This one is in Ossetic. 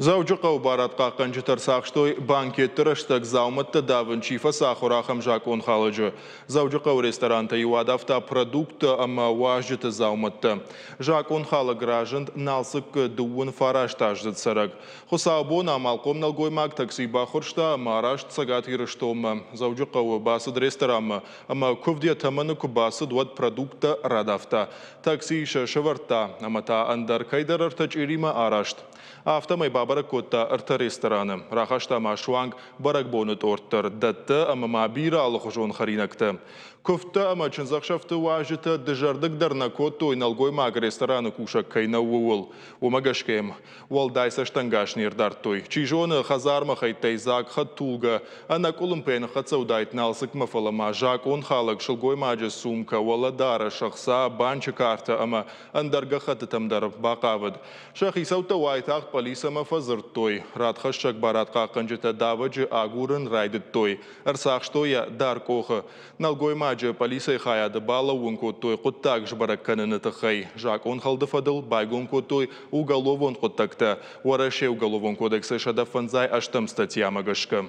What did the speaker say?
Дзӕуджыхъӕуы барадхъахъхъӕнджытӕ рцахстой, банкетты рӕстӕг дзаумӕттӕ давын чи фӕцахуыр, ахӕм закъонхалӕджы. Дзӕуджыхъӕуы ресторантӕй-иу адавта продукттӕ ӕмӕ уазджыты дзаумӕттӕ. Закъонхалӕг разынд Налцыккы 39 аздзыд цӕрӕг. Хуыцаубоны амалхъом нӕлгоймаг такси баххуырста ӕмӕ араст Цӕгат Ирыстонмӕ. Дзӕуджыхъӕуы бацыд ресторанмӕ, ӕмӕ куывд йӕ тӕмӕны куы бацыд, уӕд продукттӕ радавта. Таксийы сӕ сӕвӕрдта, ӕмӕ та ӕндӕр кӕйдӕр ӕртӕ чъиримӕ араст. Афтӕмӕй бабӕрӕг кодта ӕртӕ рестораны. Рахаста ма суанг бӕрӕгбоны тъорт дӕр, дӕттӕ ӕмӕ ма бирӕ алыхуызон хӕринӕгтӕ. Куывдтӕ ӕмӕ чындзӕхсӕвты уазджытӕ дызӕрдыг дӕр нӕ кодтой, нӕлгоймаг рестораны кусӕг кӕй нӕу, ууыл. Уымӕ гӕсгӕ йӕм уӕлдай цӕстӕнгас не рдардтой. Чи зоны, хӕдзармӕ хӕйттӕй дзаг хӕдтулгӕ ӕнӕкъуылымпыйӕ ныххӕццӕ уыдаид Налцыкмӕ, фӕлӕ ма закъонхалӕг сылгоймаджы сумкӕ, уӕлӕдарӕс, ӕхца, банчы картӕ ӕмӕ ӕндӕр гӕххӕттытӕм дӕр бахъавыд. Сӕ хицӕуттӕ уайтагъд пъӕлицӕмӕ фӕдзырдтой. Радхӕссӕг барадхъахъхъӕнджытӕ давӕджы агурын райдыдтой. Ӕрцахстой йӕ Даргъ-Къохы. Нӕлгоймаджы пъӕлицӕйы хайады балӕууын кодтой хъуыддаг сбӕрӕг кӕныны тыххӕй. Закъонхӕлды фӕдыл байгом кодтой уголовон хъуыддӕгтӕ Уӕрӕсейы Уголовон кодексы 105 ӕстӕм статьямӕ гӕсгӕ.